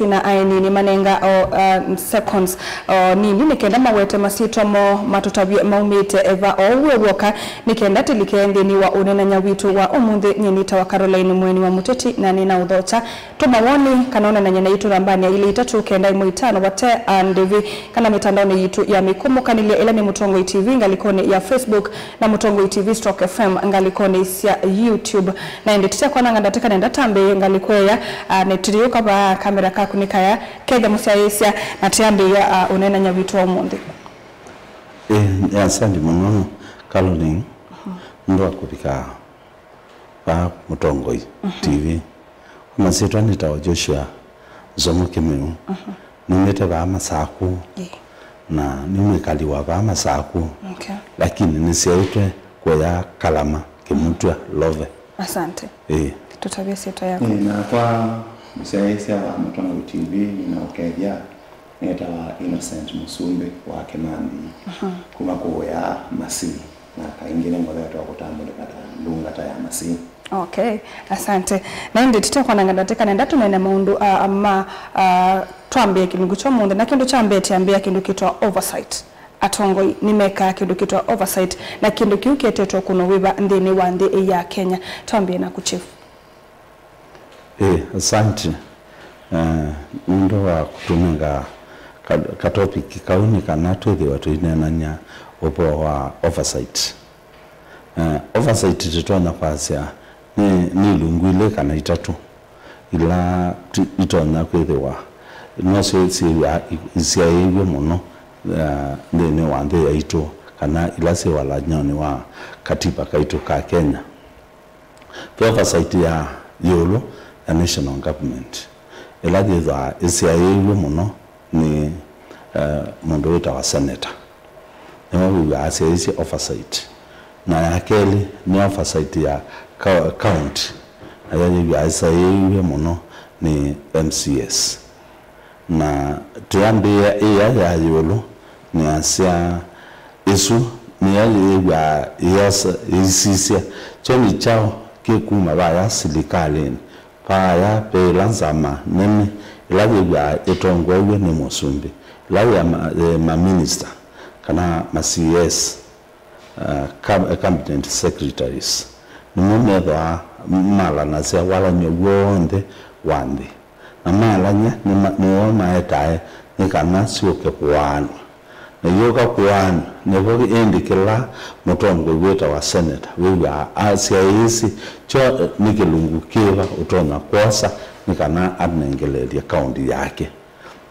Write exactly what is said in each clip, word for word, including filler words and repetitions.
na aeni nĩmanenga o, uh, seconds o nini nĩ kenda mawete masyĩtwa moo matũtavye maumĩte eva o ũu w'oka, nĩ kenda tĩlike nthĩnĩ wa ũneenany'a witũ wa ũmũnthĩ. Nyie nĩtawa Caroline Mweni wa Mũteti, na nĩ na ũthokya. Tũma woni kana ũneenany'e naitũ nambanĩ ya ilĩ itatũ kenda ĩmwe itano vate a ndĩvi, kana mĩtandaonĩ yitũ ya mĩkũmũkanĩlye, ĩla nĩ Mũtongoi T V ngalĩkonĩ ya Facebook na Mũtongoi T V Stock F M ngalĩkonĩ sya YouTube. Na ĩndĩ tũtekwananga ndatĩka nenda twambĩĩe ngalĩko ĩya, a, nĩ tũyũka vaa kamera kaku nĩ kaya, kethe mũsyaĩĩsya, na twambĩĩa, a, ũneenany'a witũ wa ũmũnthĩ. Ĩĩ, nĩ asante mũno, Caroline, nũndũ wa kũvika vaa Mũtongoi T V. Kwa masyĩtwa nĩtawa Joshua Nzomo Kĩmeu. Numĩte vaa Masaku. Ĩĩ. Na nĩ mwĩkali wa vaa Masaku. Okay. Lakini nĩsyaĩtwe kũya Kalama, Kĩmutwa, Love. Asante. Ĩĩ. Tũtavye syĩtwa yaku. Ĩĩ, nakwa mũsyaĩĩsya wa Mũtongoi T V nĩnaũkethya, nĩtawa Innocent Mũsumbĩ wa Kĩmanthi, kuma kũya Masii, na kaingĩ nĩngovetwe kũtambũlĩka ta ndungata ya Masii. Okay, asante. Na ĩndĩ tũtekwananga ndatĩka nenda tũneene maũndũ, ah, ma, ah, twambĩe kĩlungu kya ũmũnthĩ, na kĩndũ kya mbee twambĩa kĩndũ kĩtwa oversight. Atongoi nĩmekaa kĩndũ kĩtwa oversight, na kĩndũ kĩu kĩetetwe kũnwa wĩva nthĩnĩ wa nthĩ ya Kenya? Twambĩe naku, Chief. Ĩĩ, asante. Eh, nũndũ wa kũtũnenga ka, ka topic kau nĩ kana twĩthĩwe tũineenany'a ũvoo wa oversight. Eh, oversight tũtonya kwasya nĩ, nĩ ilungu ilĩ kana itatũ ila ti, itonya kwĩthĩwa nosyo syĩw'a i, isyaĩĩw'e mũno, eh, nthĩnĩ wa nthĩ yaitũ kana ila syĩ walany'onĩ wa katiba kaitũ ka Kenya. Ve oversight ya ĩũlũ ya national government, ĩla yĩthwaa ĩsyaĩĩw'e mũno nĩ, eh, mũndũ wĩtawa senator. Nĩwe wĩw'aa asyaĩĩsye oversight. Na ya kelĩ nĩ oversight ya ka, county, nayo yĩw'aa ĩsyaĩĩw'e mũno nĩ M C As. Na twĩambĩĩa ĩya ya ĩũlũ, nĩasya, ĩsu nĩyo yĩw'aa ĩyosa, ĩisisya kyeni kyaũ kĩkuma vaya silikalĩnĩ. Vaya ve ĩla nzama nene ĩla yĩw'aa ĩtongoew'e nĩ mũsumbĩ, ĩla ya ma, eh, maminista kana ma C S, uh, cab, cabinet secretaries, nĩmo methĩawa malanasya walany'o w'onthe wa nthĩ. Na malany'a nĩma, nĩmo maetae nĩ kana syũke kũaanw'a. Na iyũka kũaanw'a, nĩvo ĩndĩ kĩla mũtongoi wĩtawa seneta wĩw'aa asyaĩĩsye kyo nĩ kĩlungu kĩva ũtonya kwosa nĩ kana anengeleelye kaũnti yake.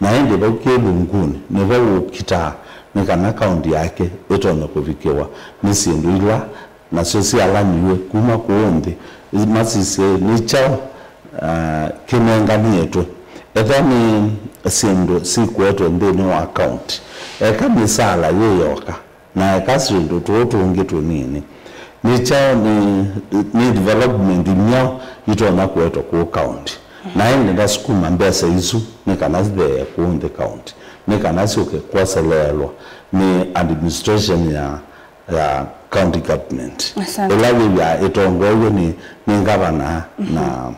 Na ĩndĩ vau kĩlungunĩ nĩvo ũkitaa nĩ kana kaũnti yake ĩtonye kũvikĩwa nĩ syĩndũ ila nasyo syalaniw'e kuma kũũ nthĩ, masisye nĩ kyaũ, ah, kĩnenganĩtwe. Ethwa nĩ syĩndũ syĩkũetwe nthĩnĩ wa kaũnti, eka mĩsaala yĩ yoka, na eka syĩndũ tũũ tũngĩ tũnini. Nĩ kyaũ, nĩ, nĩ development myaũ itonya kũetwa kũũ kaũnti? Na ĩndĩ ndasukuma mbesa isu nĩ kana ithee kũũ nthĩ kaũnti, nĩ kana syũke kwoseleelwa nĩ administration ya, ya county government. Asante. Ĩla yĩw'aa ĩtongoew'e nĩ, nĩ ngavana na,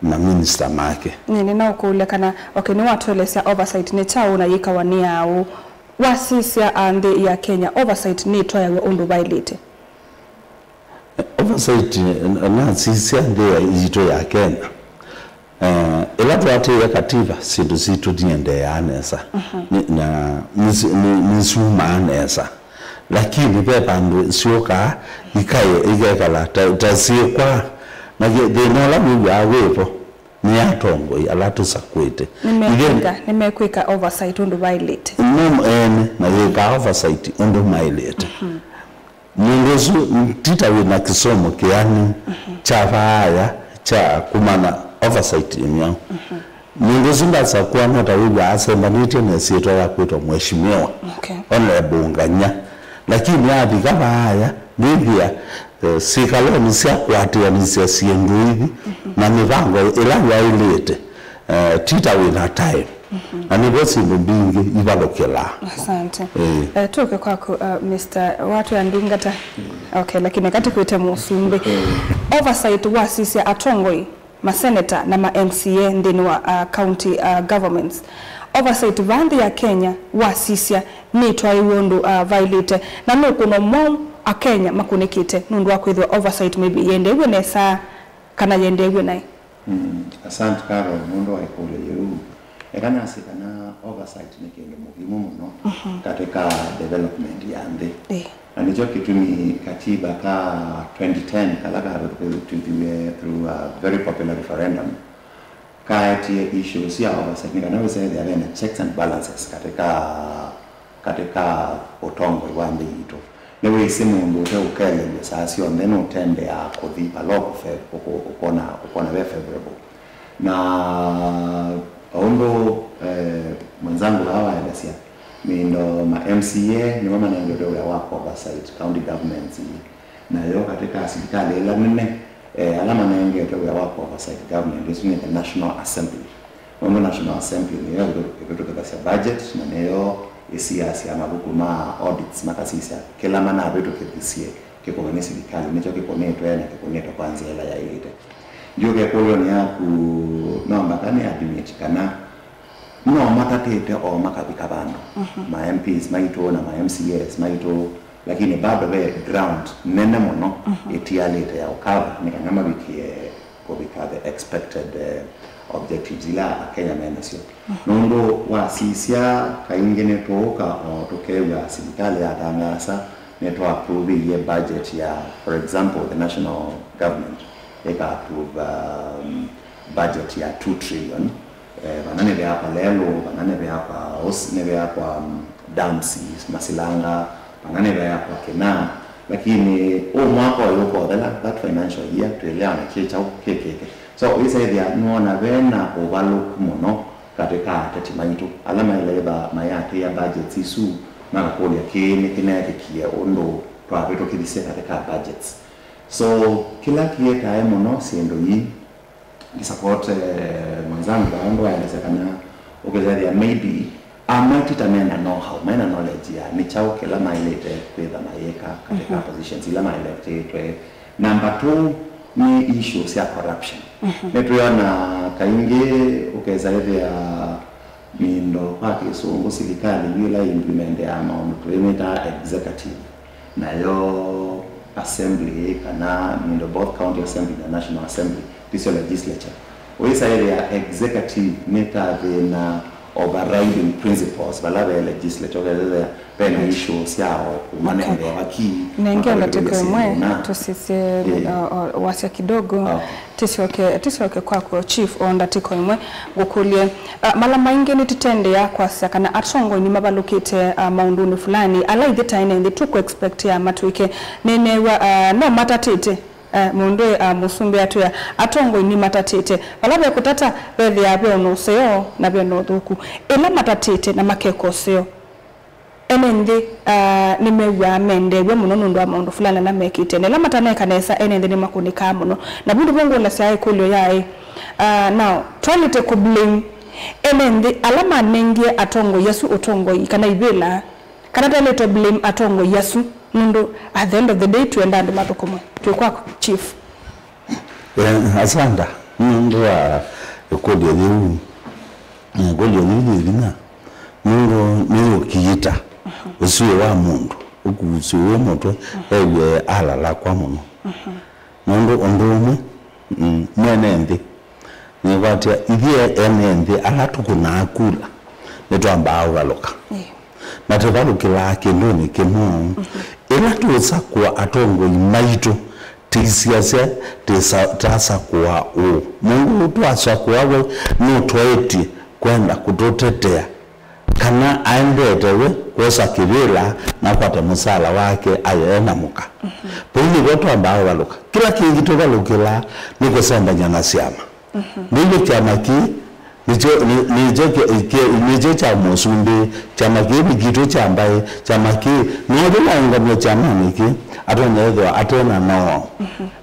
na minista make. Nĩ, nĩnaũkũlya kana, okay, nĩwatũelesya oversight nĩ kyaũ na yĩkawa nĩ aũ? Wasisya, a, nthĩ ya Kenya, oversight nĩtwaĩawa ũndũ vaĩlĩte? Oversight, eh, nasisya nthĩ ya, yitũ ya Kenya. Eh, ĩla twaatĩĩe katiba, syĩndũ sitũ niendeeaa nesa. Nĩ, na nĩsi, nĩ, nĩsiumaa nesa. Lakini ve vandũ syũkaa, ikaĩ, ikekala ta, ta syĩkwaa. Na thĩ, thĩna ũla wĩw'aa wĩvo, nĩ atongoi ala tũsakwĩte. Nĩmekwĩka, nĩmekwĩka oversight ũndũ vaĩlĩte. No, ene, na yĩkaa oversight ũndũ maĩlĩte. Mũndũ ũsu ti ta wĩ na kĩsomo kĩanu kya vaaya kya kũmanya oversight ĩmyaũ. Mũndũ ũsu ndasakũa no ta wĩw'aa asembanĩtye na ĩsyĩtwa ya kwĩtwa mheshimiwa, okay, Honorable Nganya. Lakini avika vaaya, nĩthĩa, eh, sikalonĩ sya kũatĩanĩsya syĩndũ ithi na mĩvango ĩla yaĩlĩte, eh, ti ta wĩ na time. Na nĩvo syĩndũ mbingĩ ivalũkĩlaa. Asante. Ĩĩ. Eh, tũke kwaku, uh, Mister Watwĩa Ndungata. Okay, lakini eka tũkwĩte mũsumbĩ. Oversight wasisya atongoi maseneta na ma M C A nthĩnĩ wa, uh, county, uh, governments. Oversight vaa nthĩ ya Kenya wasisya nĩtwaĩwe ũndũ, uh, vaĩlĩte, na nũkũno mwaũ Akenya makũnĩkĩte nũndũ wa kwĩthĩwa oversight maybe yendeew'e nesa kana yendeew'e naĩ? Mm, asante Carol, nũndũ wa ĩkũlyo yĩu. Eka nasye kana oversight nĩ kĩndũ mũhimu mũno katika development ya nthĩ. Ĩĩ. Na nĩkyo kĩtumi katiba ka twenty ten kala kavĩtũkĩthiw'e through a very popular referendum kaetie issues sya oversight, nĩ kana wĩsethĩa vena checks and balances katika, katika ũtongoi wa nthĩ yitũ. Nĩwĩsĩ mũndũ ũte ũkelelw'a saa syonthe nũtembeaa kũthi vala ũkũfe-, ũkũ-, ũkona, ũkona ve favorable. Na o ũndũ, eh, mwenzangu vaa waelesya, mĩndo ma M C A nĩmo manengetwe wĩa wa oversight county governments ii. Nayo katika silikalĩ ĩla nene, eh, ala manengetwe wĩa wa oversight government ĩsu nĩ the National Assembly. Nũndũ National Assembly nĩyo ĩvĩtũkĩthasya budget na nĩyo ĩsiasya mavuku ma audits makasisya kĩla manavĩtũkĩthisye kĩkũnwa nĩ silikalĩ, nĩkyo kĩkũnĩtwe na kĩkũnĩtwe kwa nzĩa ĩla yaĩlĩte. Ndiũka ĩkũlyo nĩ yaku, no mbaka nĩ admit kana no matatĩte o makavika vandũ, ma M Ps maitũ na ma M C As maitũ, lakini bado ve ground nene mũno ĩtialĩte ya ũkava nĩ kana mavikie kũvika the expected, eh, objectives ila Akenya menasyo. Nũndũ wasisya, kaingĩ nĩtũũka o tũkew'a silikalĩ yatangaasa nĩtwaapprove-ĩie budget ya, for example, the national government ĩka approve, um, budget ya two trillion, eh, vana nĩveakwa lelũ, vana nĩveakwa os-, nĩveakwa, um, dams, masilanga, vana nĩveakwa kĩna, lakini ũ mwaka ũyũ ũkothela, that financial year, twĩleana kĩ kyaũ kĩkĩke. So, wĩsethĩa nĩwona vena ũvalũku mũno katĩ ka ateti maitũ, ala maĩle ĩtha mayatĩĩa budgets isu, makakũlya kĩĩ nĩkĩneekĩkie ũndũ twavĩtũkĩthisye katĩ ka budgets. So, kĩla kĩetae mũno syĩndũ ii, Ngĩsupport, eh, mwenzangu vaa ũndũ waelesya kana ũkethĩa maybe amaitita mena know-how, mena knowledge ya nĩ kyaũ kĩla maĩlĩte kwĩtha mayĩka katika positions ila maĩlĩtĩtwe. Number two nĩ issue sya corruption. Nĩtwĩona kaingĩ ũkesa ĩthĩa mĩndo kwa kĩsũngũ silikalĩ yu ĩla implementeaa maũndũ tũimĩtaa executive, nayo assembly kana mĩndo both county assembly na national assembly, tisyo legislature. Ũisaĩlĩa executive nĩ ta thĩna overriding principles vala ve legislature, ũkethĩa vena issue sya o kuma nengwa vaki, nengela tiko imwe tusisye wasya kidogo. Tĩsyoke, tĩsyoke kwaku Chief o ndatĩko ĩmwe ngũkũlye, ah, mala maingĩ nĩtũtendea kwasya kana atongoi nĩmavalũkĩte, ah, maũndũnĩ fulani ala ithyĩ ta ene nthĩ tũkũ expectia matwĩke. Nĩneew'a, ah, no matatĩte, ah, mũndũ, ah, mũsumbĩ atwĩa atongoi nĩmatatĩte. Vala vekũtata vethĩaa ve ona ũseo na ve na ũthũku. Ĩla matatĩte na makeka ũseo, ene nthĩ, ah, nĩmew'aa mendeew'e mũno nũndũ wa maũndũ fulani ala mekĩte, na ĩla mataneka nesa, ene nthĩ nĩmakũnĩkaa mũno. Na vu nĩvo ngũlasya ĩkũlyo yaĩ, ah, now, twaĩlĩte kũ blame ene nthĩ ala manengie atongoi asu ũtongoi kana ivĩla, kana twaĩlĩte blame atongoi asu, nũndũ at the end of the day twĩenda andũ mathũkũmwe? Twĩ kwaku, Chief. Eh, asanda, nũndũ wa ĩkũlyo yĩu. Na ĩkũlyo yĩu yĩ vinya, nũndũ nĩyũkiita ũsyĩ wa mũndũ, ũkusĩ wĩ mũtwe, ew'e alalakwa mũno. Nũndũ ũndũ ũmwe, mm, mwene nthĩ, nĩkwatya ithyĩ ene nthĩ ala tũkũnaa kula, nĩtwambaa ũvalũka. Na tũvalũkĩlaa kĩndũnĩ kĩmwe. Ĩla tũsakũa atongoi maitũ, tĩisiasya tĩsa-, tasakũa ũũ. Mũndũ ũũ twasakũa we nũtwaĩtye kwenda kũtũtetea, kana aendete we kwosa kĩvĩla na akwate mũsala wake aye na mũka. Vau nĩvo twambaa ũvalũka. Kĩla kĩngĩ tũvalũkĩlaa nĩ kũsembany'a na syama. Nĩw'o kyama kĩĩ nĩkyo, nĩ-, nĩkyo kĩ-, kĩ-, nĩkyo kya mũsumbĩ, kyama kĩĩ nĩ kitũ kya mbaĩ, kyama kĩĩ, na yĩla waũngamw'a kyamanĩ kĩĩ, atonya ethĩwa ate na noo.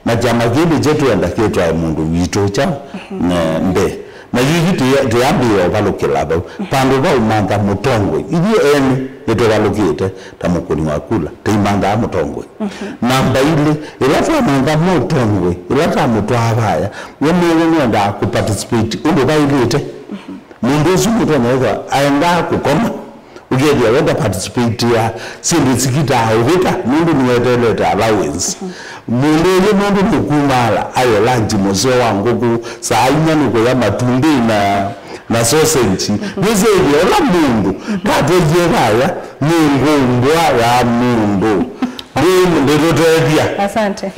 Na kyama kĩĩ nĩkyo twĩenda kĩtwae mũndũ witũ kyaũ, ne, mbee. Na yu yu tũya- tũyambĩĩa ũvalũkĩla vau. Vandũ va ũmantha mũtongoi, ithyĩ ene nĩtũvalũkĩte ta mũkũni wa kula, tũimanthaa mũtongoi. Namba ilĩ, ĩla twamantha mũtongoi, ĩla twamũtwaa vaya, we mwene nĩendaa kũparticipate ũndũ vaĩlĩte. Mũndũ ũsu nĩtonya ĩthwa aendaa kũkoma, ũkethĩa wenda participate ya syĩndũ sikitaa ũvĩta nũndũ nĩweteelete allowance. Mũndũ ũyũ nũndũ nĩkumaala aye lunch mũseo wa ngũkũ saa inya nĩkũya matumbĩ na, na sausage. Nĩsĩthĩa ũla mũndũ tatwethie vaya nĩ ngũmbwa ya mũndũ. Ndĩ- ndĩtũtethya. Asante.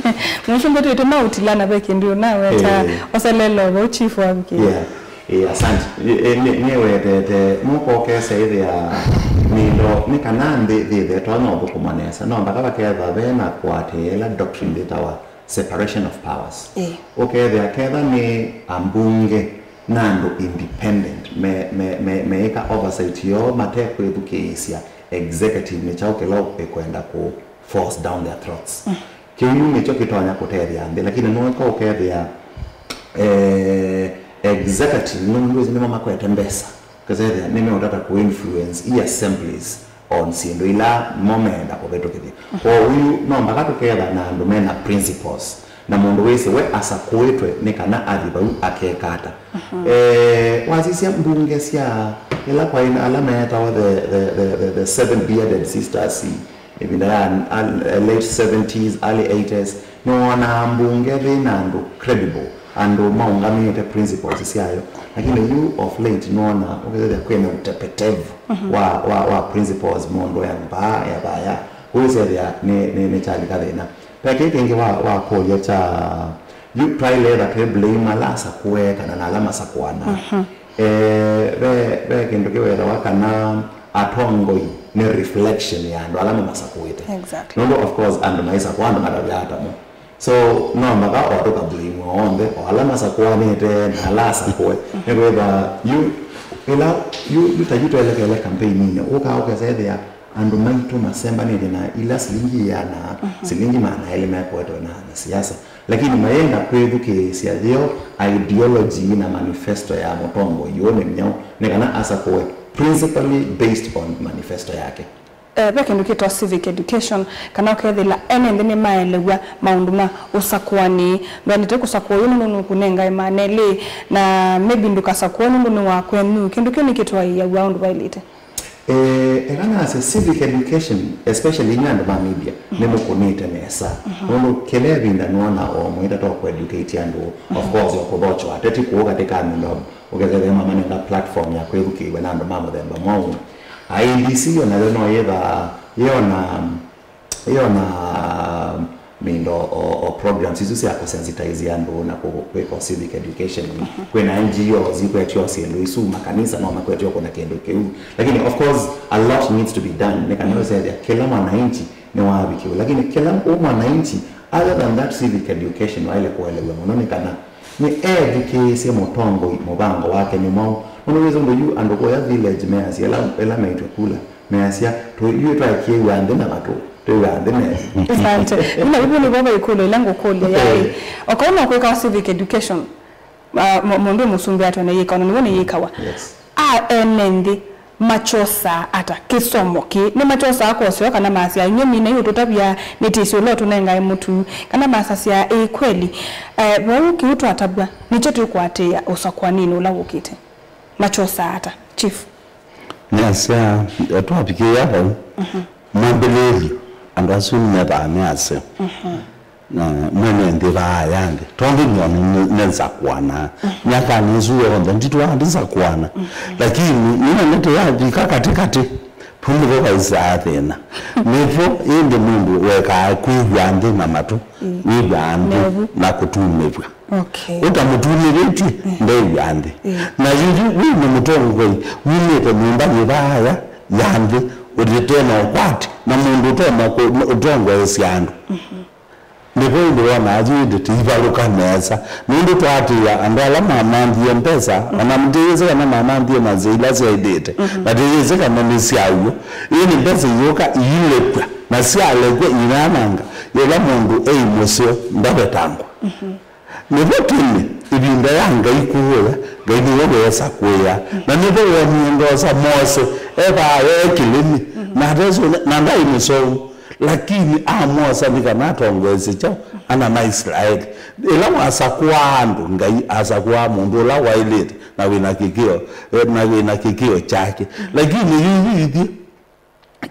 Mũsumbĩ twĩtũ maũtilana ve kĩndũ naweta. Eh. Oselelo vau chief wavikĩe. Yeah. Ĩĩ, asante. Ĩ- ĩ- nĩ- nĩwetete mũkokesa ĩthĩa mĩndo nĩ kana nthĩ yĩthĩe tonya ũthũkũma nesa. No mpaka vakethwa ve na kũatĩĩa ĩla doctrine yĩtawa separation of powers. Ĩĩ. Ũkethĩa ketha nĩ ambunge na andũ independent me- me- me- meĩka oversight yoo matekwĩthukĩĩsya executive nĩ kyaũ kĩla ĩkwenda kũ force down their throats. Kĩu nĩkyo kĩtonya kũtethya nthĩ, lakini nũeka ũkethĩa eh, executive nĩ nũndũ nĩmo makwete mbesa, ũkethĩa nĩmeũtata kũ influence i assemblies on syĩndũ ila mo meenda kũvĩtũkĩthya. Kwoou no mpaka tũketha na andũ mena principles na mũndũ wĩsĩ we asakũĩtwe nĩ kana athi vau akeka ata. Eh, wasisya mbunge sya ila kwaĩ na ala meetawa the, the, the, the, the seven bearded sisters, ĩvinda ya al- late seventies, early eighties, nĩwonaa mbunge yĩ na andũ credible, andũ maũngamĩĩte principles syayo. Lakini yu of late nĩwonaa ũkethĩa kwĩna ũtepetevu wa, wa, wa principles, mũndũ ya mbaa ya vaya, ũisethĩa nĩ, nĩ, nĩ kyalika thĩna. Ve kĩĩ kĩngĩ wa, wa kũlya kya yu twaĩle etha twĩ blame ala asakũe kana na ala masakũanaa. Eh, ve, ve kĩndũ kĩwetawa kana atongoi nĩ reflection ya andũ ala mamasakũĩte. Exactly. Nũndũ of course andũ maisakũa andũ matavya atamo. So no mpaka o tũka blame onthe, o ala masakũanĩte na ala asakũe. Nĩkwĩtha yu ĩla yu yu ta yu twelekele campaign-inĩ, ũkaa ũkesethĩa andũ maitũ masembanĩtye na ila silingi ĩana, silingi maana elĩ mekũetwe na na siasa. Lakini mayenda kwĩthukĩĩsya yo ideology na manifesto ya mũtongoi ũũ nĩ myaũ, nĩ kana asakũe principally based on manifesto yake. Eh, ve kĩndũ kĩtawa civic education, kana ũkethĩla ene nthĩ nĩmaelew'a maũndũ ma ũsakũani. Ndwaĩlĩte kũsakũa ũyũ nũndũ nũkũnengae maana elĩ, na maybe ndũkasakũe nũndũ nĩ wa kwenyu. Kĩndũ kĩu nĩkĩtwaĩĩaw'a ũndũ vaĩlĩte. Eh, eka nasye civic education, especially inyuĩ andũ ma media, nĩmũkũnĩte nesa. Nũndũ kĩla ĩvinda nĩwona o mwĩta to kũeducate andũ, of course, o kũthokya ateti kũũ katĩ ka mĩlomo, ũkethĩa mamanenga platform ya kwĩthukĩĩw'a na andũ ma mũthemba mwaũ. I E B C yo nayo no yĩthaa yĩona ĩona mĩndo o, o programs isu sya kũsensitize andũ na kũ- kwĩka o civic education. Kwĩna N G Os ikwetio syĩndũ isu, makanisa no makwetio kũna kĩndũ kĩu, lakini of course a lot needs to be done nĩ kana ũsethĩa kĩla mwananchi nĩwavikĩwe, lakini kĩla ũ mwananchi other than that civic education waĩle kũelew'a mũno nĩ kana nĩ ethukĩĩsye mũtongoi mũvango wake nĩ mwaũ. Nũndũ wĩsĩ ũndũ yu andũ kũya village measya ĩla, ĩla maitwe kula, measya, "Tũ- yu twaekie w'a nthĩ na matũ, twĩ w'a nthĩ mevu." Asante. Nina vivu nĩ vova ikũlyo ila ngũkũlya yaĩ. Eh. Okorwo no kwĩkawa civic education, uh, mũ- mũndũ mũsumbĩ atwe nĩ yĩkawa, na nĩw'o nĩ yĩkawa. Yes. A ene nthĩ makyosaa ata kĩsomo kĩĩ? Nĩ makyosaa koseo kana masya, "Inyuĩ minai ũtũtavya nĩ tĩsĩ ũla ũtũnengae mũtu," kana masasya, "Ĩĩ kweli." Eh, vau kĩu twatavw'a nĩkyo tũkũatĩĩa ũsakũaninĩ ũla wũkĩte. Makyosaa ata, Chief? Nĩasya, eh, twavikĩĩa vau, mwambĩlĩĩlyo, andũ asu nĩmethaa me aseo. Na mwene nthĩ vaaya nthĩ. Tondũ nyoni nĩ- nĩnzakũanaa. Myakanĩ ĩsu yonthe, nditwaa ndinzakũana. Lakini, nĩnonete yavika katĩkatĩ, vau nĩvo vaisaa thĩna. Nĩvo, ĩndĩ mũndũ wekaa kwĩw'a nthĩ na matũ, wĩw'aa nthĩ na kũtumĩvw'a. Okay. Ũtamũtumĩvĩtye, ndew'a nthĩ. Na yu wĩ nĩ mũtongoi wumĩte nyũmba yĩ vaaya ya nthĩ, ũtete na ũkwati, na mũndũ ũtonya kũ- ũtongoesya andũ. Nĩvo ĩndĩ wonaa yu ĩndĩ tĩivalũka nesa. Nũndũ twaatĩĩa andũ ala mamanthie mbesa, ona tĩyĩsĩ kana mamanthie na nzĩa ila syaĩlĩte, na tĩyĩsĩ kana nĩ sya w'o. Ĩĩ nĩ mbesa iyũka iilekw'a, na syalekw'a inananga, yĩla mũndũ ei mũseo ndavetangwa. Nĩvo tene, Ĩvinda ya Ngai kũũya, Ngai nĩwe weesa kũya. Na nĩvo wonie ndosa Mose, e vaa e kĩlĩmĩ, na atesũna, na ndaĩ mũsomu. Lakini amwosa nĩ kana atongoesye kyaũ? Ana ma Isilaeli. Ĩla wasakũaa andũ, Ngai asakũaa mũndũ ũla waĩlĩte na wĩna kĩkĩo, eh, na wĩna kĩkĩo kyake. Lakini yu, yu ithyĩ,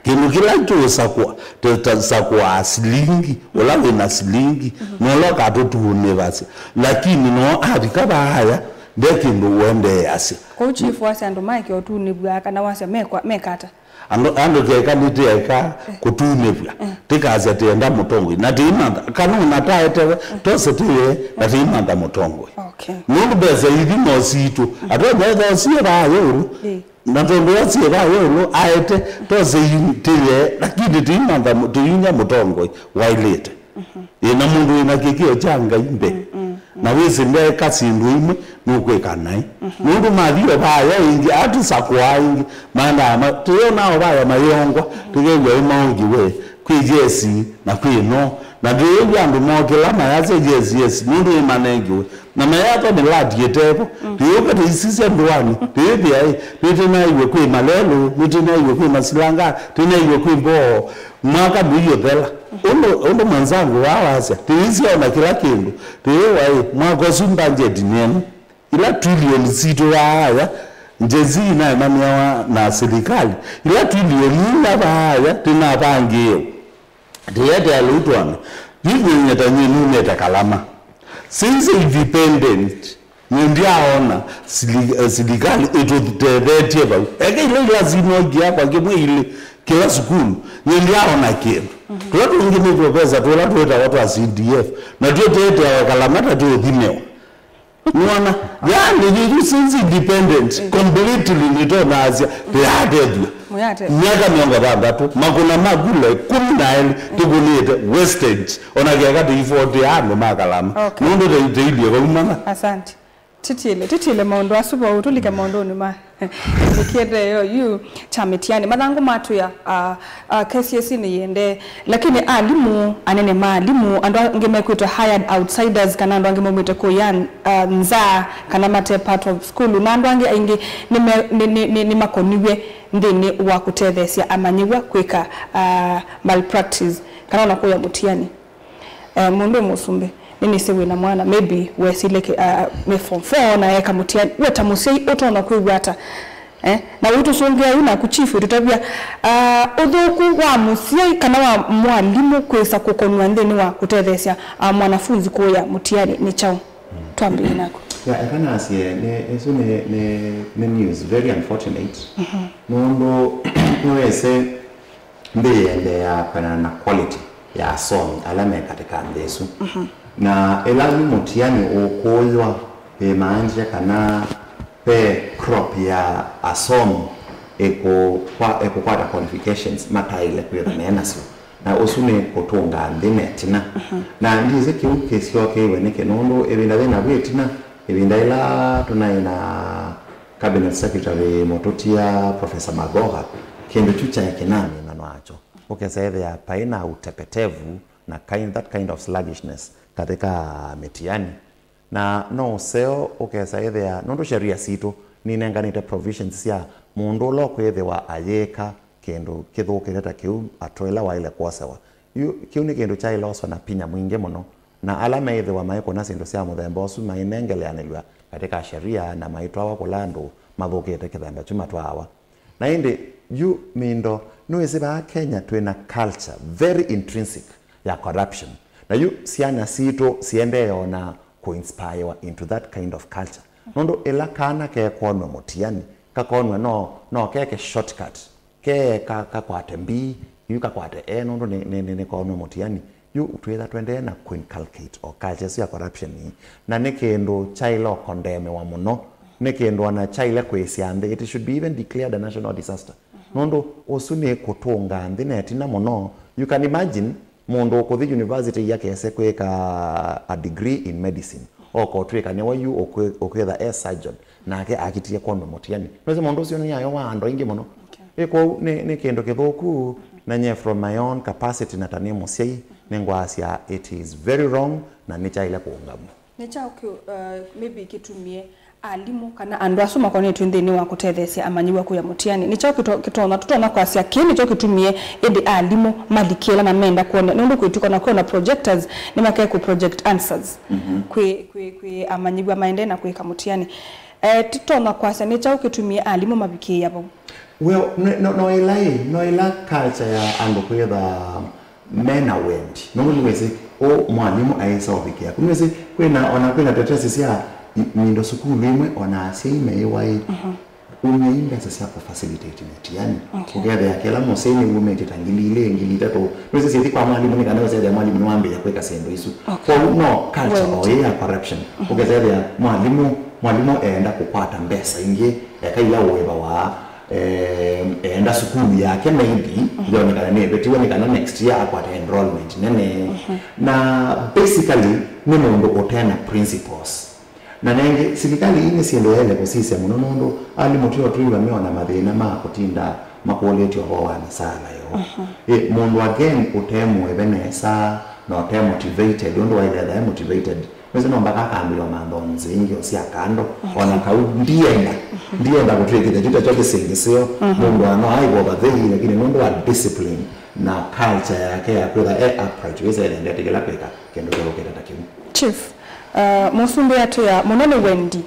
kĩndũ kĩla tũũsakũa, tũsakũaa silingi, ũla wĩna silingi, na ũla ũkatũtunĩvasya. Lakini no avika vaaya, nde kĩndũ ũendeeasya. Kwoou chief wasya andũ maeke ũtunĩvw'a kana wasya mekwa-, mekata? Andũ, andũ keka nĩtĩeka kũtunĩvw'a, tĩkasya tĩenda mũtongoi, na tĩimantha, kana ũnataetewe, tose tĩye, na tĩimantha mũtongoi. Okay. Nũndũ mbesa ithi no sitũ, atwe metha sie vaaya ũlũ. Ĩ. Na tondũ asyĩva we ũlũ aete, tose yu tĩye, lakini tĩimantha mũ-, tĩinya mũtongoi waĩlĩte. Ĩ, na mũndũ wĩna kĩkĩo kya Ngai mbee. Na wĩsĩ ndeka syĩndũ imwe nũkwĩka naĩ. Nũndũ mathi ovaya ĩngĩ, atũsakũaa ĩngĩ, maendaa ma-, tũyonaa ovaya mayongwa, tũkew'a ĩ maongiwe, kwĩ yesi na kwĩ no. Na ndĩyĩw'a andũ mokĩla mayasya yes, yes, nũndũ nĩmanengiwe. Na mayatwa mĩlati ĩtevo, tũyũka tũisisya ndũanĩ, tũyĩthĩa ĩ, nĩtũnaiwe kwĩ malelũ, nĩtũnaiwe kwĩ masilanga, tũnaiwe kwĩ mboo, mwaka ndũiũthela. Ũndũ, ũndũ mwenzangu wa wasya, tũyĩsyaona kĩla kĩndũ, tũyĩwa ĩ, mwaka ũsu mbanjeti nĩenu, ila trilioni sitũ vaaya, Gen Z inaemaniawa na silikalĩ, ila trilioni ila vaaya, tũnavangĩĩwe. Ndĩyete alũtwanĩ, yu nyie ta nyie numĩte Kalama. Since independent, nyie ndyaona sili-, eh, silikalĩ ĩtũtethetye vau. Eke ila ila sinokia kwa kĩmwe ilĩ kĩla sukulu, nyie ndyaona kĩndũ. Tũla tũngĩ nĩ tũvesa tũla twĩtawa twa C D F, na twĩteteawa Kalama ta tũũthimĩwa. Nĩwona? Yani, you, you since independent, completely nĩtonasya, tũyatethw'a. Mũyatethw'a. Myaka mĩongo thanthatũ, makũna ma kula ĩkũmi na elĩ, tũkũnĩte wastage, ona keka tũivotea andũ ma Kalama. Okay. Nũndũ tei-, teilie vaumana. Asante. Tĩtĩle, tĩtĩle maũndũ asu vau, tũlike maũndũnĩ ma. Nĩkĩete yo yu kya mĩtiani. Mathangũ matwĩa, ah, ah, K C S E nĩyĩendee. Lakini alimũ, anene ma alimũ, andũ angĩ mekwĩtwa hired outsiders, kana andũ angĩ maumĩte kũya, ah, nza, kana mate part of school, na andũ angĩ aingĩ nĩme-, nĩ, nĩ, nĩ, nĩmakoniw'e nthĩnĩ wa kũtetheesya amanyĩw'a kwĩka, ah, malpractice, kana ona kũya mũtiani. Eh, mũndũ wĩ mũsumbĩ, nĩnĩsĩ wĩna mwana, maybe wesile kĩ-, ah, me form four na eka mũtiani. We ta mũsyai ũtonya kwĩw'a ata? Eh, na ũitũsũngĩa yu naku chief ũitũtavya, ah, ũthũku wa mũsyai kana wa mwalimũ kwĩsa kũkonw'a nthĩnĩ wa kũtetheesya, ah, mwanafunzi kũya mũtiani nĩ kyaũ? Twambĩĩe naku. Ya, eka nasye, nĩ, ĩsu nĩ, nĩ, nĩ news, very unfortunate. Nũndũ nĩwĩsĩ nthĩ yĩendeeaa kwendana na quality ya asomi ala me katĩ ka nthĩ ĩsu. Na ĩla yu mũtiani ũkũywa, ĩmaanisye kana ve crop ya asomi ĩkũkwa-, ĩkũkwata qualifications mataĩle kwĩthwa me nasyo. Na ũsu nĩ kũtũnga nthĩ na ĩtina. Na ndyĩsĩ kĩu kĩsyokeiwe nĩkĩ, nũndũ ĩvinda yĩ navu ĩtina, ĩvinda ĩla tũnaĩ na Cabinet Secretary mũtũtia Professor Magoha, kĩndũ kyu kyaĩ kĩnamina nakyo. Ũkesa ĩthĩa paĩ na utepetevu na kind, that kind of sluggishness katika mĩtiani. Na no ũseo ũkesa ĩthĩa, nũndũ sheria sitũ ninenganĩte provisions sya mũndũ ũla ũkwĩthĩwa ayĩka kĩndũ kĩthũkĩte ta kĩu, atwe ĩla waĩle kwosewa. Yu, kĩu nĩ kĩndũ kyaĩle oswa na pinya mwingĩ mũno, na ala meĩthĩwa maikũna syĩndũ sya mũthemba ũsu mainengeleanĩlw'a katika sheria na maitwawa kũla andũ mathũkĩte kĩthemba kyu matwaawa. Na ĩndĩ, yu Mindo, nĩwĩsĩ vaa Kenya twĩ na culture very intrinsic ya corruption. Na yu syana sitũ siendee ona kũinspirewa into that kind of culture. Nũndũ ĩla kana kekonw'a mũtiani, kakonw'a no, no keke shortcut, ke ka, kakwate B, yu kakwate A, nũndũ nĩ, nĩ, nĩ, nĩkonw'a mũtiani. Yu twĩtha twendee na kũinculcate o culture ĩsu ya corruption ii. Na nĩ kĩndũ kyaĩle ũkondemewa mũno, nĩ kĩndũ ona kyaĩle kwĩsya nthĩ, it should be even declared a national disaster. Nũndũ ũsu nĩ kũtũnga nthĩ na ĩtina mũno. You can imagine mũndũ ũkũthi university yu akese kwĩka a degree in medicine, oka ũtw'ĩka nĩwe yu ũkwĩ-, ũkwĩtha e surgeon, nake akitie kwonw'a mũtiani. Nĩwĩsĩ mũndũ ũsu nĩ yayo wa andũ aingĩ mũno. Okay. Ĩ kwoou nĩ, nĩ kĩndũ kĩthũku, na nye from my own capacity na ta nĩ mũsyai, nĩngwasya it is very wrong na nĩkyaĩle kũũngamw'a. Nĩ kyaũ kĩ-, uh, maybe kĩtumie alimũ kana andũ asu makonetw'e nthĩnĩ wa kũtetheesya amanyĩw'a kũya mũtiani? Nĩ kyaũ kĩto-, kĩtonya, tũtonya kwasya kĩĩ nĩkyo kĩtumie ĩndĩ alimũ malikĩla na menda kwona, nũndũ kwĩtĩkwa na kwona projectors nĩmakae kũ project answers Mhm. kwĩ, kwĩ, kwĩ amanyĩw'a maendee na kwĩka mũtiani? Eh, tũtonya kwasya nĩ kyaũ kĩtumie alimũ mavikĩĩa vau? Well, no, no, no ĩla ĩ, no ĩla culture ya andũ kwĩtha mena wendi. Nũndũ nĩwĩsĩ, ũ mwalimũ aĩsa ũvikĩa ku. Nĩwĩsĩ, kwĩna, ona kwĩna tetesi sya i-, indo sukulu imwe, ona asyai meyĩwa ĩ, Mhm. umyai mbesa sya kũ facilitate mĩtiani. Okay. Ũkethĩa kĩla mũsyai nĩwumĩtye ta ngili ilĩ, ngili itatũ. Nĩwĩsĩ, syĩthi kwa mwalimũ nĩ kana ũsethĩa mwalimũ nĩwambĩĩa kwĩka syĩndũ isu. Okay. Kwoou no culture Wendi. o ĩ ya corruption. Mhm. Ũkethĩa mwalimũ, mwalimũ eenda kũkwata mbesa ingĩ, eka ila ũĩvawa, eh, eenda sukulu yake maybe, Mhm. yonekana nĩvĩtiwe nĩ kana next year akwata enrollment nene. Mhm. Na basically, nĩ mũndũ ũtena principles. Na nengĩ, silikalĩ ii nĩ syĩndũ yaĩle kũsisya mũno, nũndũ alimũ tio twĩw'a meona mathĩna ma kũtinda makũlĩtye ũvoo wa mĩsaala yoo. Mhm. Ĩ, mũndũ again ũte mũĩve nesa na ũte motivated, ũndũ waĩle etha e motivated, nĩsĩ no mpaka akambĩĩwa mantha nzĩ ingĩ o sya kando, Okay. ona kau ndienda, ndienda kũtw'ĩkĩthya kyu takyo kĩsĩngĩsĩo, Mhm. mũndũ ano aĩvova thei, lakini nũndũ wa discipline na culture yake ya kwĩtha e upright, wĩsĩ endete kĩla kwĩka kĩndũ kĩũkĩte ta kĩu. Chief, uh, mũsumbĩ atwĩa mũno nĩ wendi.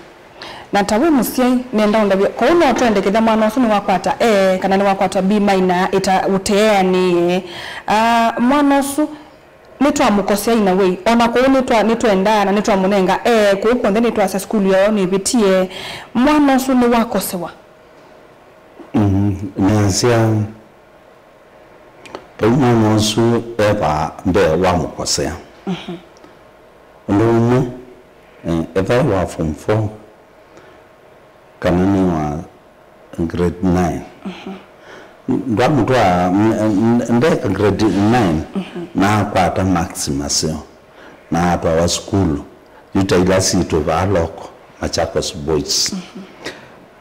Na ta wĩ mũsyai, nenda ũndavye, kwoou no twendekethya mwana ũsu nĩwakwata A kana nĩwakwata B minor ĩta ũteanĩe. Uh, mwana ũsu nĩtwamũkosea in a way. Ona kũu nĩtwa-, nĩtwendaa na nĩtwamũnenga A, kũu kw'onthe nĩtwasya sukulu yoo nĩvĩtie. Mwana ũsu nĩwakosewa. Mm, nasya, vau mwana ũsu eva mbee wa mũkosea. Mhm. Ũndũ ũmwe, eh, ethĩwa wa form four, kana nĩ wa grade nine. Mhm. Ndwamũtwaa, n-, n-, ndeka grade nine, Mhm. na akwata marks maseo, na atwawa sukulu, yu ta ila sitũ vaa loko, Machakos Boys. Mhm.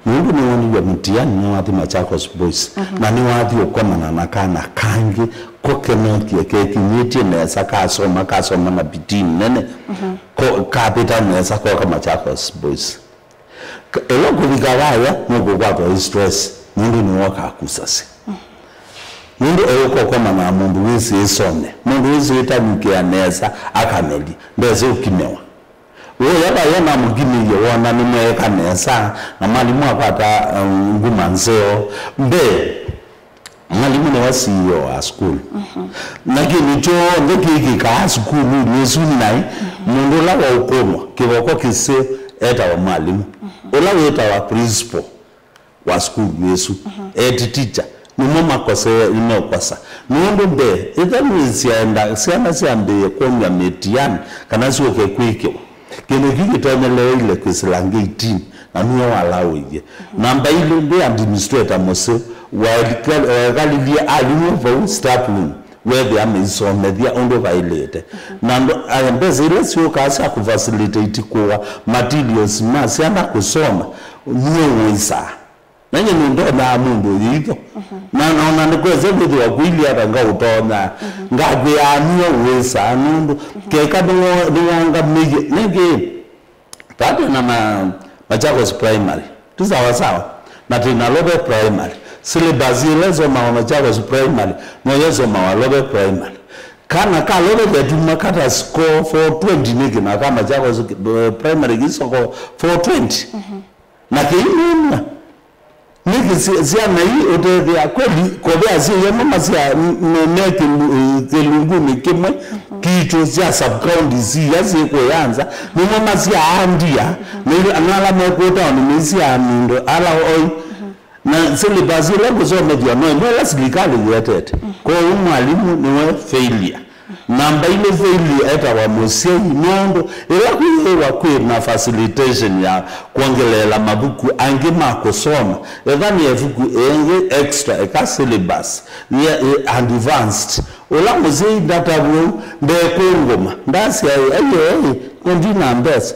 Nũndũ nĩwoniw'e mũtiani, nĩwathi Machakos Boys, Mhm. na nĩwathi ũkomana na kana kangĩ, ko kenokie, kekinyĩtye nesa, kasoma, kasoma na bidii nene, Mhm. ko-, kapĩta nesa, koka Machakos Boys. Ka-, ĩla ũkũvika vaya, nũkũkwatwa nĩ stress, nũndũ nĩwe ũkakusasya. Nũndũ ũyũka ũkomana na mũndũ wĩsĩ ĩsome, mũndũ wĩsĩ ĩtanukĩa nesa, akameli, ndesĩ ũkimĩwa. Ũya vaya namũkimĩie, wona nĩmeeka nesa, na mwalimũ akwata, um, nguma nzeo. Mbee, mwalimũ nĩwe C E O wa sukulu. Mhm. Na kĩndũ kyonthe kĩkĩkaa sukulunĩ ĩsu naĩ, Mhm. mũndũ ũla waũkũnwa, kĩvoko kĩseo, etawa mwalimũ. Mhm. Ũla wĩtawa principal wa sukulu ĩsu, Mhm. head teacher, nĩmo makosee, nĩmeũkosa. Nũndũ mbee, ĩtha nĩsyenda syana syambĩĩe kwonywa mĩtiani kana syũke kwĩkĩwa, kĩndũ kĩu kĩtonyeleeile kwĩsĩla ngeitini, na nĩwe walaũie. Namba ilĩ, ndĩ administrator mũseo, waekalilye alimũ vau staff room, weethĩa meisomethya ũndũ vaĩlĩte. Na andũ, aya, mbesa ila syũkaa sya kũfacilitate kũa materials ma syana kũsoma, nĩwe ũĩsaa. Na nyie nĩndonaa mũndũ ũyũ itho. Na, na ona nĩkwese kwĩthĩwa kwĩlĩ ata ngaũtonya. Ngakwĩaa nĩwe ũĩsaa nũndũ keka nĩwo-, nĩwongamĩie. Nĩngĩ, vate na ma-, Machakos Primary. Ti sawa sawa. Na twĩ na Love Primary. Syllabus ĩla ĩsomawa Machakos Primary, no yĩsomawa Love Primary. Kana ka Love ketuma kata score four twenty nĩkĩ na ka Machakos, eh, Primary kĩsoko four twenty. Na kĩinũmya. Nĩkĩ sy-, syana ii ũtethĩa kweli, kove asyai amwe masya, m-, m-, me kĩlu-, kĩlungunĩ kĩmwe kitũ sya sub-counties ila syĩ kũya nza, nĩmo masyaa ndia, na ila, na ala mekũtawa nĩmesyaa mindo, ala oi. Na syllabus ĩla ngũsomethya no ĩmwe ĩla silikalĩ yĩetete. Kwoou mwalimũ nĩwe failure. Namba ilĩ failure etawa mũsyai, nũndũ ĩla kwĩthĩwa kwĩ na facilitation ya kwongeleela mavuku angĩ ma kũsoma, etha nĩ ĩvuku ĩngĩ extra, eka syllabus yĩ, yĩ advanced. Ũla mũsyai ndatavw'a ũu, ndekũngũma, ndasya, "Aiee, ndina mbesa."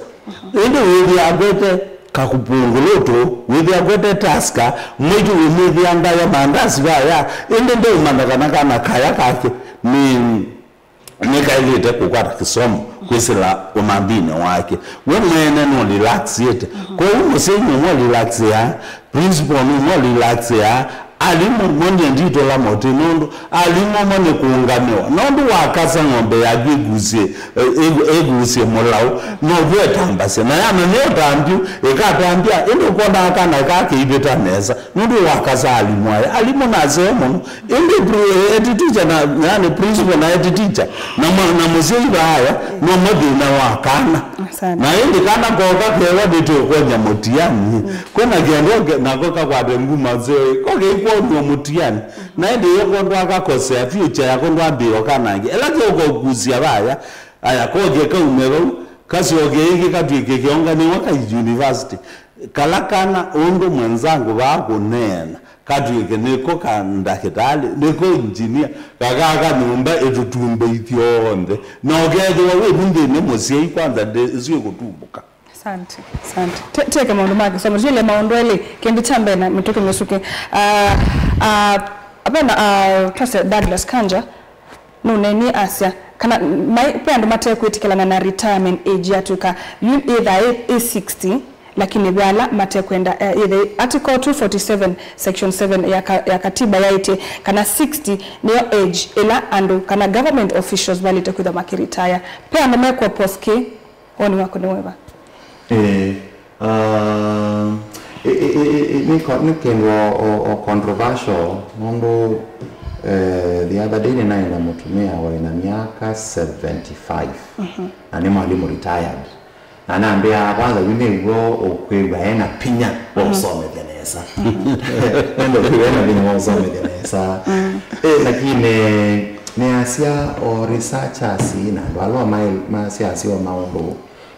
Ĩndĩ wĩthĩa akwete kakupungulutu, wĩthĩa akwete Tusker, mwaitũ wĩmwĩthĩa ndaya mandasi vaya, ĩndĩ ndeũmanya kana kana kaya kake nĩ nĩkaĩlĩte kũkwata kĩsomo kwĩsĩla ũmanthĩnĩ wake. We mwene no relaxĩte. Kwoou mũsyai nũmwe relaxĩa, principal nũmwe relaxĩa, alimũ mo nyie nditũla mũtĩ nũndũ alimũ mo nĩ kũũngamĩwa. Nũndũ wakasa ng'ombe yaku ĩkusye, ĩ- ĩ- ĩkusye mũlaũ, no wetambasya. Na yamanya ũtambyu, ĩkatambya, ĩndĩ ũkonaa kana ĩkakĩivĩta nesa. Nũndũ wakasa alimũ aya. Alimũ naseo mũno. Ĩndĩ pri- head teacher na, yani principal na head teacher na, mwa- na mũsyai vaaya no mathĩna wa kana. Asante. Na ĩndĩ kana koka kewa nĩtũkwony'a mũtiani. Kwĩna kĩandũ ke- nako kakwate nguma nzeo. Ko kĩikwonywa mũtiani. Na ĩndĩ yo kondwa akakosea future yako ndwambĩĩo kanangĩ. Ĩla kĩũkokusya vaaya, aya koke kaume vau, kasyoke ĩngĩ katw'ĩke kĩonganĩwa ka university. Kala kana ũndũ mwenzangu vaa kũneena, katw'ĩke nĩko ka ndakĩtalĩ, nĩko engineer, kakaka nyũmba ĩtũtumbĩithye onthe. Na ũkethĩwa wĩ vu nthĩnĩ mũsyai kwanza ndĩ- ĩsu ĩkũtumbũka. Asante, asante. Te- teke maũndũ ma kĩsomo. Tũilye maũndũ elĩ, kĩndũ kya mbee na mĩtũkĩ mĩsũkĩ. Ah, ah, vena, ah, twasya Douglas Kanja, nũneenie asya, kana mai- ve andũ matekwĩtĩkĩlana na retirement age yatw'ĩka yu ĩthaa ĩ- ĩ sixty, lakini ve ala matekwenda, eh, ĩthe Article two forty-seven, Section seven ya, ka- ya katiba yaĩtye kana sixty nĩyo age ĩla andũ kana government officials valĩte kwĩthwa makĩretire. Ve andũ mekwopose kĩ? Woni waku nĩ wĩva? Eh, uh, ĩ- ĩ- ĩ- ĩ- ĩ- nĩ ko- nĩ kĩndũ o, o, o controversial nũndũ, eh, the other day nĩnaĩ na mũtumĩa waĩ na myaka seventy-five na nĩ mwalimũ retired. Na nambĩa kwanza yu nĩw'o ũkwĩw'a ena pinya wa ũsomethya nesa. Nenda ũkwĩw'a ena pinya wa ũsomethya nesa. Eh, lakini nĩasya o researchers na andũ ala masyasya o maũndũ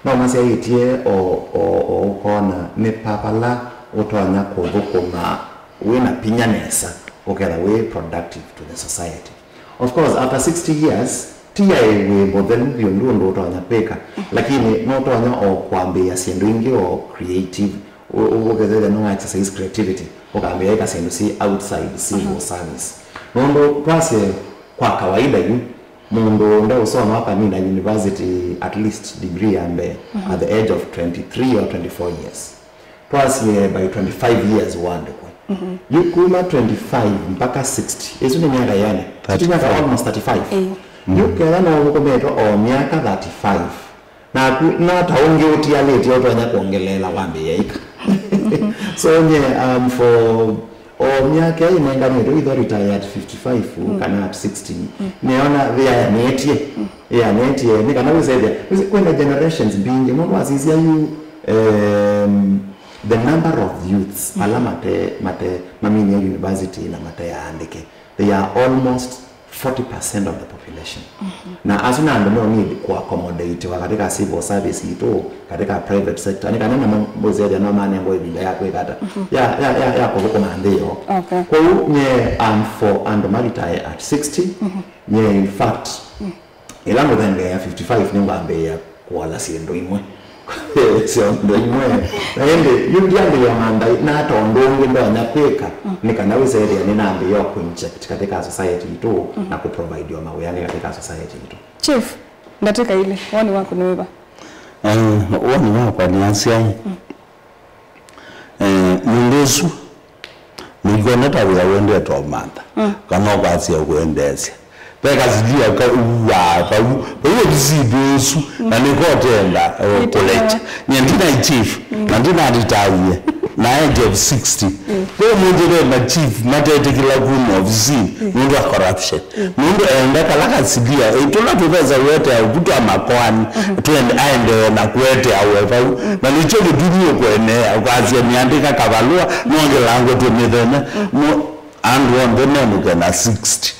no masyaĩtye o, o, o ũkona nĩ pa vala ũtonya kũthũkũma wĩ na pinya nesa, ũketha wĩ productive to the society. Of course, after sixty years, ti yaĩ wĩ mũthelu vyũ ndũ ũndũ ũtonya kwĩka, lakini no ũtonya o kwambĩĩa syĩndũ ingĩ o creative, ũ- ũ- ũkethethya no exercise creativity, ũkambĩĩa ĩka syĩndũ syĩ outside civil service. Nũndũ twasye kwa kawaida yu, mũndũ ndeũsoma akamina university at least degree ya mbee at the age of twenty-three or twenty-four years. Twasye by twenty-five years wandĩkwe. Yu kuma twenty-five mpaka sixty, ĩsu nĩ myaka yani? Tũtinyaka almost thirty-five. Ĩĩ. Yu ketha no ũthũkũmĩtwe o myaka thirty-five, naku na ta ũngĩ ũtialĩtye ũtonya kwongeleela wambĩĩa ĩka. So nye, um, for o myaka ĩnenganĩtwe, either retire at fifty-five kana at sixty, nĩona yĩanĩtye, yĩanĩtye, nĩ kana wĩsethya, wĩsĩ- kwĩna generations mbingĩ, nũndũ wasisya yu, um, the number of youths ala mate, mate, maminie university na mateaandĩke, they are almost forty percent of the population. Na asu nĩ andũ no need kũ accommodate wa katika civil service itũ, katika private sector. Nĩ kana namo mbũsethya no manengwa ĩvinda ya kwĩka ata, ya, ya, ya, ya kũthũkũma nthĩ yoo. Okay. Kwoou nye am for andũ ma retire at sixty. Nye in fact, ĩla ngũthengeea fifty-five nĩngwambĩĩa kũola syĩndũ imwe. Syĩndũ imwe. Na ĩndĩ yu ndiambĩĩa mandai na tondũ ũngĩ ndonya kwĩka, nĩ kana wĩsethĩa nĩnambĩĩa kũinject katika society itũ na kũprovide o mawĩa angĩ katika society itũ. Chief, ndatĩka ilĩ, woni waku nĩ wĩva? Eh, woni wakwa nĩ asyai. Eh, mũndũ ũsu nĩikwona ta wĩa wendete ũmantha, kana ũkwasya kwendeesya. Ve kasilia kauaa kau, vau ovisinĩ ũsu, na nĩkotenda, eh, kũlekya. Nye ndinai chief, na ndinaritaie, na age of sixty. Ve mũndũ ve ma chief matetĩkĩla kuma ovisinĩ, nũndũ wa corruption. Nũndũ enda kala kasilia, eh, tũla tũvesa wetea ũku twa makoani, twende, aendee na kũetea we vau. Na nĩkyo kĩtumi ũkwenea, ũkasya nĩandĩka kavalũa, nongelangwe tũmĩthenya. Mo- andũ onthe menũke na sixty.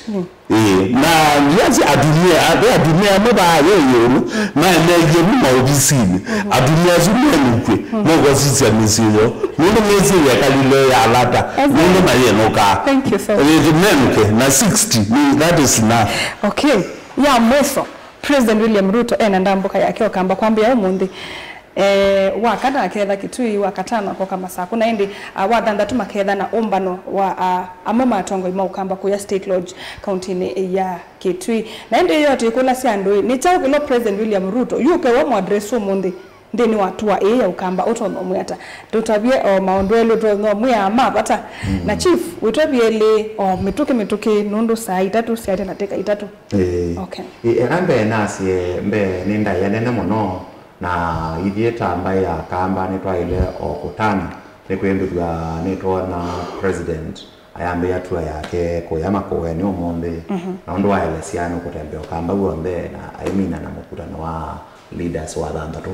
Ĩĩ, na ndiasi atumĩa, ve atumĩa amwe vaa yo ĩũlũ, maendeeie vu maovisinĩ. Atumĩa asu menũkw'e, mokosisya mĩsyĩ yoo. Nũndũ mĩsyĩ yekalile ya lata, nũndũ mayĩnũkaa. Thank you so much. Ĩĩ, menũke na sixty, ni- that is enough. Okay. Ya mwiso, President William Ruto ena ndambũka yake ũkamba kwambĩa ũmũnthĩ. Eh, wa kana aketha Kitui, wa katano akoka Masaku, na ĩndĩ, ah, wa thanthatũ maketha na ũmbano wa, ah, amwe ma atongoi ma Ũkamba kũya State Lodge, kauntinĩ ya Kitui. Na ĩndĩ yote ĩkũlasya andũ, nĩ kyaũ kĩla President William Ruto yũke wa mwaddress ũmũnthĩ nthĩnĩ wa tour ĩĩ ya Ũkamba, ũtonya ũmwĩa ata? Tũtavye o maũndũ elĩ ũtonya ũmwĩa ma vata. Mm. Na Chief, wĩtwavye elĩ o mĩtũkĩ mĩtũkĩ, nũndũ saa itatũ syaĩte ndatĩka itatũ. Ĩĩ. Okay. Ĩ, eka mbee nasye, mbee nĩ ndaĩa nene mũno, na ithyĩ ta mbaĩ ya Kamba nĩtwaĩle o kũtana nĩ kwĩmbĩthw'a nĩtwona President ayambĩĩa tour yake kũya Makueni ũmũnthĩ, mhm, na ũndũ waelesya nũkũtembea Ũkamba w'onthe na aimina na mũkutano wa leaders wa thanthatũ.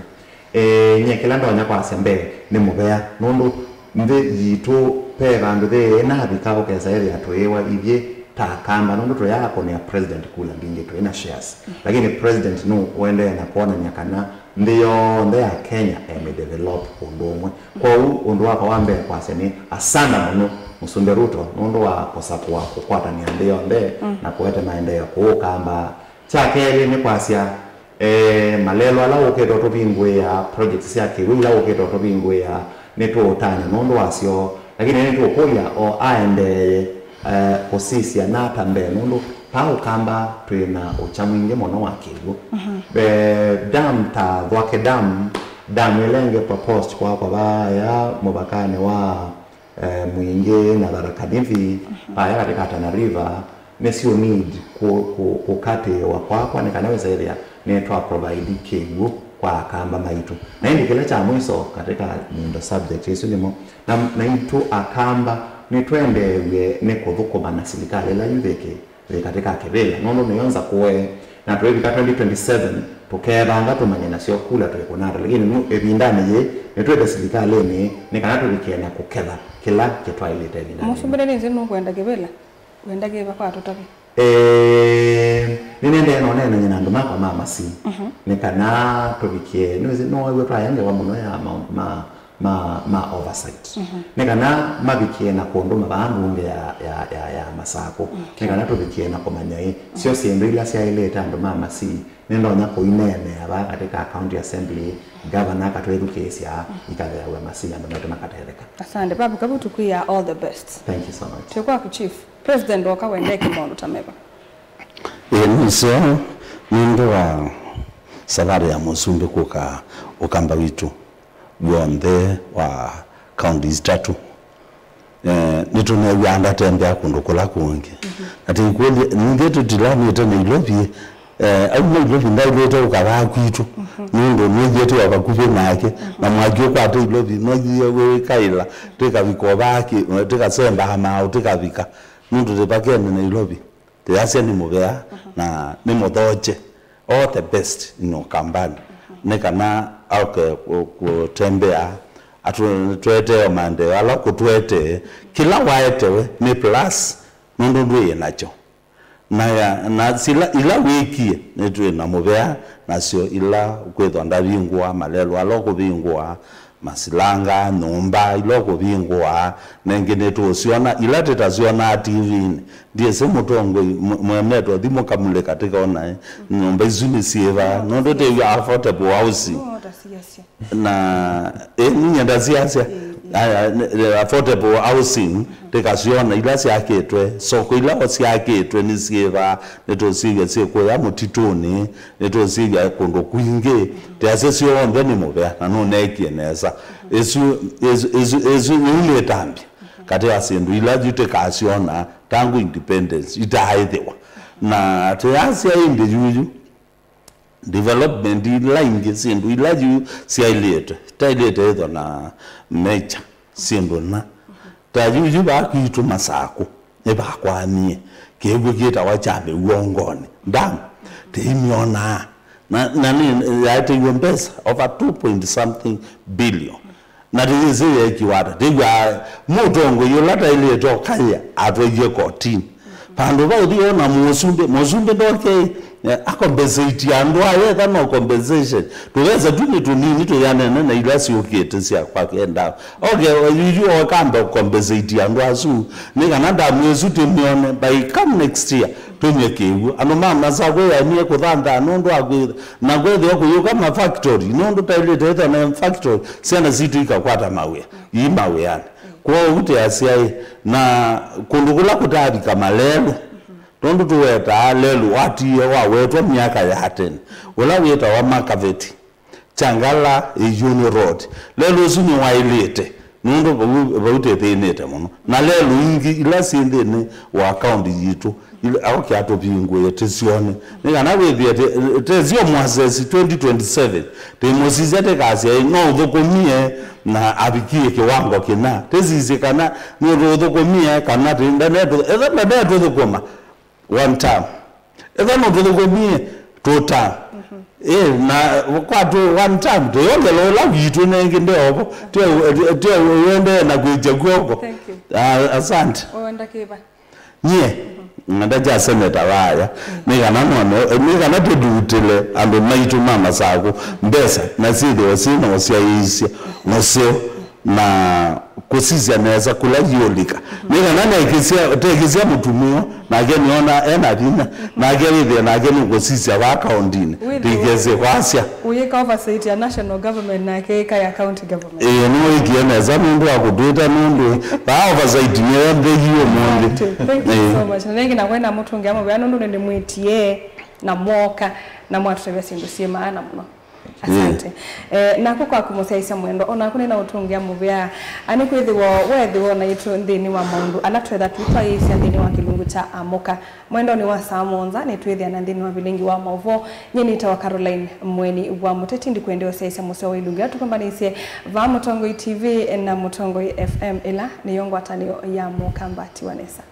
Eh, nyie kĩla ndonya kwasya mbee nĩ mũvea, nũndũ nthĩ yitũ ve vandũ thĩ ĩnavika ũkesa ĩthĩa tũĩwa ithyĩ ta Akamba, nũndũ tũyakũnĩa president kula mbingĩ twĩ na shares. Lakini president nũ ũendee na kwonany'a kana nthĩ yonthe ya Kenya ĩmĩdevelop ũndũ ũmwe. Kwoou ũndũ wakwa wa mbee kwasya nĩ asanda mũno Mũsumbĩ Ruto nũndũ wa kũsakũa kũkwatanĩa nthĩ yonthe, mm, na kũete maendeeo kũũ Ũkamba. Kya kelĩ nĩ kwasya, eh, malelũ ala ũkĩte ũtũvingũĩa, projects sya kĩw'ũ ila ũkĩte ũtũvingũĩa, nĩtũũtany'a nũndũ wasyo, lakini nĩtũkũlya o aendee, eh, kũsisya nata mbee, nũndũ vaa Ũkamba twĩ na ũkya mwingĩ mũno wa kĩw'ũ. Mhm. Eh, dam ta Thwake Dam, dam ĩla ĩngĩ proposed kwakwa vaa ya mũvakanĩ wa eh, Mwingĩ na Tharaka Nithi, mhm, vaya katika Tana River, nĩsyo need kũ-, kũ-, kũkatĩĩwa kwakwa nĩ kana wĩsa ĩthĩa nĩtwa provide kĩw'ũ kwa Akamba maitũ. Na ĩndĩ kĩla kya mwiso katika nyundo subject ĩsu nĩmo, na, naitũ Akamba nĩtwendeew'e nĩ kũthũkũma na silikalĩ ĩla yu thĩkĩ, wĩ katĩ ka kĩvĩla, nũndũ nĩyo nza kũe, na twĩvika twenty twenty-seven, tũkevanga tũmanye nasyo kula twĩkũna ata, lakini nu ĩvindanĩ yĩĩ, nĩtwĩte silikalĩnĩ nĩ kana tũvikĩe na kũketha kĩla kĩtwaĩlĩte ĩvindanĩ yĩĩ. Mũsumbĩ nĩnĩsĩ nũkwenda kĩvĩla, wenda kĩva kwa tũtavye? Ĩĩ, nĩnendee na ũneenany'a na andũ makwa ma Masii, mhm, nĩ kana tũvikĩe, nĩwĩsĩ, nĩwaw'a twaya ngewa mũno ya maũndũ ma ma, ma oversight. Mhm. Nĩ kana mavikĩe na kũndũ mavaa mbunge ya, ya, ya, ya Masakũ. Okay. Nĩ kana tũvikĩe na kũmanya ĩ, syo syĩndũ ila syaĩlĩte andũ ma Masii, nĩndonya kũineenea vaa katika county assembly, governor akatwĩthukĩĩsya, mhm, ikatheaw'a Masii andũ maitũ makatetheka. Asante. Babu Kabutu, kwĩa all the best. Thank you so much. Twĩ kwaku, Chief. President oka wendeke maũndũ ta meva? Ĩĩ, nĩ seo, nũndũ wa savarĩ ya mũsumbĩ kũka Ũkamba witũ w'onthe wa counties itatũ. Eh, nĩtũneew'aa ndatembea kũndũ kũla kũngĩ. Mhm. Na tĩikũlye, ningĩ tũtilanĩte Nairobi, eh, auma Nairobi ndaĩlĩte ũka vaa kwitũ, mhm, nũndũ nĩthiĩte o vakuvĩ nake, mhm, na mwaki ũkwate Nairobi, noyie wĩkaĩla, tĩkavika o vaa kĩ-, tĩkasembaa maaũ, tĩkavika, nũndũ tĩvakene Nairobi. Tũyasya nĩ mũvea, mhm, na nĩ mũthokye. All the best in Ukambani. Mhm. Nĩ kana oke kũ-, kũtembea, atũ-, twetee o maendeeo ala kũtwetee. Kĩla waetewe nĩ plus, nũndũ ndwĩĩ nakyo. Na, ya, na sila, ila wĩkie, nĩtwĩ na mũvea, nasyo ila ũkwĩthwa ndavingũa, malelũ ala ũkũvingũa, masilanga, nyũmba ila ũkũvingũa, na ingĩ nĩtũũsyona, ila tĩtasyonaa T V-inĩ. Ndyĩsĩ mũtongoi mũ-, mũemetwe ũthi mũkamulĩka tĩkona, eh, nyũmba isu nĩ syĩva, nũndũ tĩw'a affordable housing. Nũũ ũtasiasya? Na, eh, ninyenda siasya, eh, eh, aya, nĩ, eh, affordable housing, tĩkasyona ila syakĩtwe, soko ila o syakĩtwe nĩ syĩva, nĩtũũsyĩw'a syĩ kũya mũtitũnĩ, nĩtũũsyĩw'a kũndũ kwingĩ, tĩasya syonthe nĩ mũvea, na nũneekie nesa. Ĩsu, ĩsu, ĩsu, ĩsu, yĩu nĩ ĩtambya katĩ wa syĩndũ ila yu tĩkasyona tangu independence itaaĩthĩwa. Na tũyasya ĩndĩ yuyu, development ila ingĩ, syĩndũ ila yu syaĩlĩte, taĩlĩte ĩthwa na major syĩndũ na. Ta yuyu vaa kwitũ Masakũ, nĩvakwamie kĩw'ũ kĩtawa kya Mĩw'ongonĩ. Dam, tĩimyonaa. Na, na nĩ, yaetewe mbesa over two point something billion. Na tĩyĩsĩ yeekiwa ata. Tĩw'aa mũtongoi ũla taĩlĩte ũkaĩa atwaie kotini. Vandũ va ũthi wona mũsumbĩ, mũsumbĩ ndokei, eh, akompensate andũ aya, etha no compensation. Tũvesa tu nĩ tũnini tũyanene na ila syũkĩte sya kwake ndawa. Okay, yuyu okambe compensate andũ asu, nĩ kana ndamu ĩsu tĩmyone by come next year. Tũnyie kĩw'ũ. Andũ ma Masakũ yaumie kũthanthaa nũndũ wa kwĩtha. Na kwĩthĩwa kũyũka ma factory, nũndũ tailĩte ĩtha na factory, syana sitũ ikakwata mawĩa, ii mawĩanĩ. Kwoou tĩasyaĩ, na kũndũ kũla kũtavika malelũ, nũndũ tũwetaa lelũ watiie wawetwa myaka ya tene, ũla wĩtawa Makaveti. Changala Iyuni Road. Lelũ ũsu nĩwaĩlĩte, nũndũ vau, vau tĩthĩnĩte mũno. Na lelũ ingĩ ila syĩ nthĩnĩ wa kaũnti yitũ, ila aũkĩa tũvingũĩe tĩsyone. Nĩ kana wĩthĩe tĩ-, tĩsyo Moses twenty twenty-seven. Tĩmũsisya tĩkasya, "Ĩ, no ũthũkũmie na avikie kĩwango kĩna." Tĩsisye kana nĩ ũtũthũkũmie kana tĩ-, ndanetũ-, etha ndanetũthũkũma. One term. Etha no tũthũkũmie two term. Ĩ, na kwa tu one term, tũyongela ũla witũ nengĩ ndeovo. Tio, tio ũendee na kwĩkya kw'oko. Thank you. Ah, asante. Wenda kĩva? Nyie, ng'enda kya seneta waya, nĩ kana none, nĩ kana tũlutĩle andũ maitũ ma Masakũ mbesa, na syĩthĩwe syĩ na ũsyaĩĩsya mũseo. Na kũsisya nesa kũla iũlika. Nĩ kana nekĩsya, tekĩsya mũtumĩa, nake nĩona ena vinya, nake wĩthĩe nake nũkũsisya vaa kaũndinĩ, ndikesĩ kwasya. Ũyĩka oversight ya national government nake ĩka ya county government. Ĩĩ, nĩwĩkie nesa nũndũ wa kũtwĩta nũndũ vaa oversight nĩyo nthei ũmũnthĩ. Asante. Thank you so much. Na nengĩ na kwenda mũtũngĩa mũvea nũndũ nĩndĩmwĩtie na mwoka na mwatũtavya syĩndũ syĩ maana mũno. Asante. Eh, naku kwaku mũsyaĩĩsya mwendwa, o naku nĩna ũtũngĩa mũvea. Ani kwĩthĩwa weethĩwa naitũ nthĩnĩ wa maũndũ ala twetha tũitwaĩĩsya nthĩnĩ wa kĩlungu kya Amũka. Mwendonĩ wa saa mũonza, nĩtwĩthĩana nthĩnĩ wa vilingi wa maũvoo. Nyie nĩtawa Caroline Mweni wa Mũteti, ndikwendea ũsyaĩĩsya mũseo wa ilungu ila tũkwambanĩisye vaa Mũtongoi T V na Mũtongoi F M, ĩla nĩyo ngwatanĩo ya Mũkamba. Tiwa nesa.